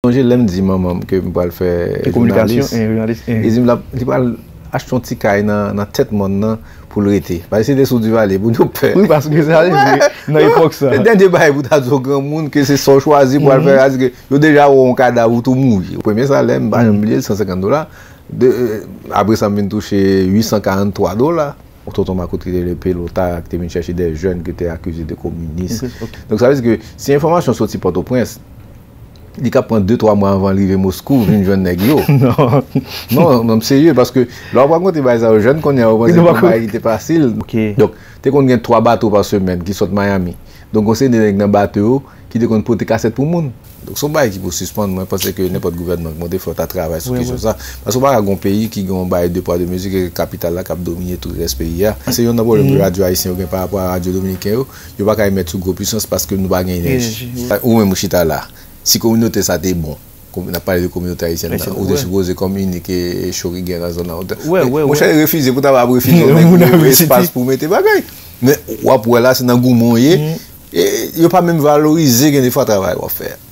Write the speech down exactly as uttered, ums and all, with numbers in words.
Sonje lè m di manman m ke m pral fè jounalis, eh, jounalis, eh. Li di m l ap- li pral achte yon ti kay nan nan tèt mòn nan pou l rete. Paske se te sou Duvalier pou nou pè. Wi, paske sa se vre nan epòk sa. Dènye bagay pou ta di yon granmoun ke se sa w chwazi pou al fè, paske yo deja wè yon kadav ou tou mouri. Premye salè m pa janm bliye l, san senkant dola. De, euh, apre sa m vin touche uit san karant twa dola. Tonton Makout ki te rele Pelota, ki te vin chèche de jèn ki te akize de kominis. Donk sa vle di ke si enfòmasyon soti Pòtoprens, li ka pran de twa mwa anvan l rive Moskou vin jwenn nèg yo. Non, non, m serye, paske lè w ap rakonte bagay sa yo jèn kounye a, yo panse se yon bagay ki te fasil. Donk, te konn gen twa bato pa semèn ki sot Miami. Donk, yon seri de nèg nan bato yo ki te konn pote kasèt pou moun. Donk, se yon bagay ki pou sispann. Mwen panse ke nenpòt gouvènman ki monte fò ta travay sou kesyon sa. Paske w pa ka gen yon peyi ki gen yon bagay de pwa de mezi, ke kapital la k ap domine tout rès peyi a. Se youn nan pwoblèm ke radyo ayisyen yo gen pa rapò a radyo dominiken yo. Yo pa ka emet sou gwo pisans paske nou pa gen enèji. Ou menm ou chita la. Si kominote sa te bon, n ap pale de kominote ayisyèn nan, ou te sipoze kòm inik e cho ki gen nan zòn nan. Monchè, refize pou ta va refize yon nèg espas pou mete bagay. Men w ap wè la, se nan goumen w ye. E yo pa menm valorize gen de fwa travay w ap fè a.